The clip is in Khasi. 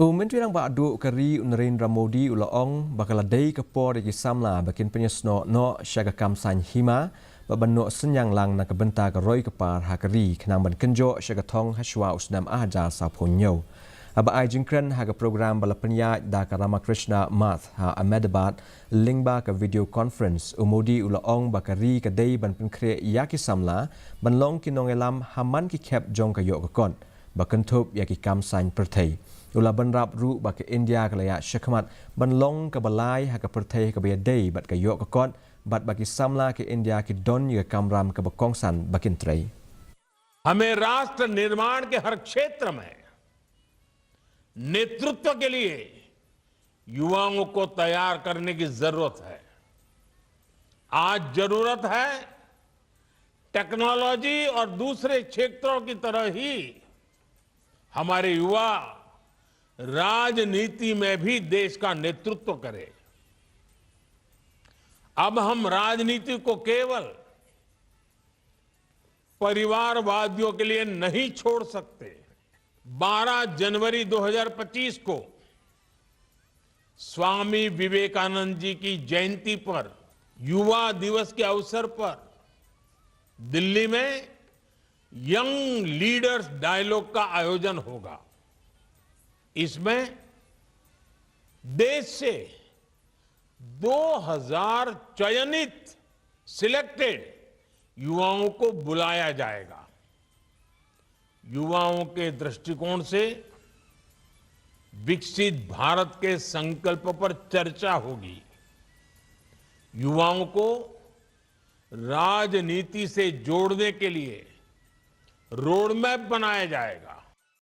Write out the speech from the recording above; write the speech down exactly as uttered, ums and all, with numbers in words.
U Myntri Rangbah Duh ka ri u Narendra Modi u la ong ba ka la dei ka por ïa ki samla ba kin pynïasnoh noh sha ka kam saiñ hima bad ban noh synñiang lang na ka bynta ka roi ka par ha ka ri khnang ban kynjoh sha ka thong ha shuwa u snem ar hajar sawphew hynñiew. Haba ai jingkren ha ka program ba la pynïaid da ka Ramakrishna Math ha Ahmedabad lyngba ka video conference, u Modi u la ong ba ka ri ka dei ban pynkhreh ïa ki samla ban long ki nongïalam ha man ki khep jong ka ïoh ka kot ba kynthup ïa ki kam saiñ pyrthei. U la bynrap ruh ba ka India ka la ïaid shakhmat ban long kaba lai ha ka pyrthei ha kaba ïadei bad ka ïoh ka kot bad ba ki samla ka India ki don ïa ka kamram kaba kongsan ba kin trei. हमें राष्ट्र निर्माण के हर क्षेत्र में नेतृत्व के लिए युवाओं को तैयार करने की जरूरत है। आज जरूरत है टेक्नोलॉजी और दूसरे क्षेत्रों की तरह ही हमारे युवा राजनीति में भी देश का नेतृत्व करें। अब हम राजनीति को केवल परिवारवादियों के लिए नहीं छोड़ सकते। बारह जनवरी दो हज़ार पच्चीस को स्वामी विवेकानंद जी की जयंती पर, युवा दिवस के अवसर पर दिल्ली में यंग लीडर्स डायलॉग का आयोजन होगा। इसमें देश से दो हज़ार चयनित, सिलेक्टेड युवाओं को बुलाया जाएगा। युवाओं के दृष्टिकोण से विकसित भारत के संकल्प पर चर्चा होगी। युवाओं को राजनीति से जोड़ने के लिए रोडमैप बनाया जाएगा।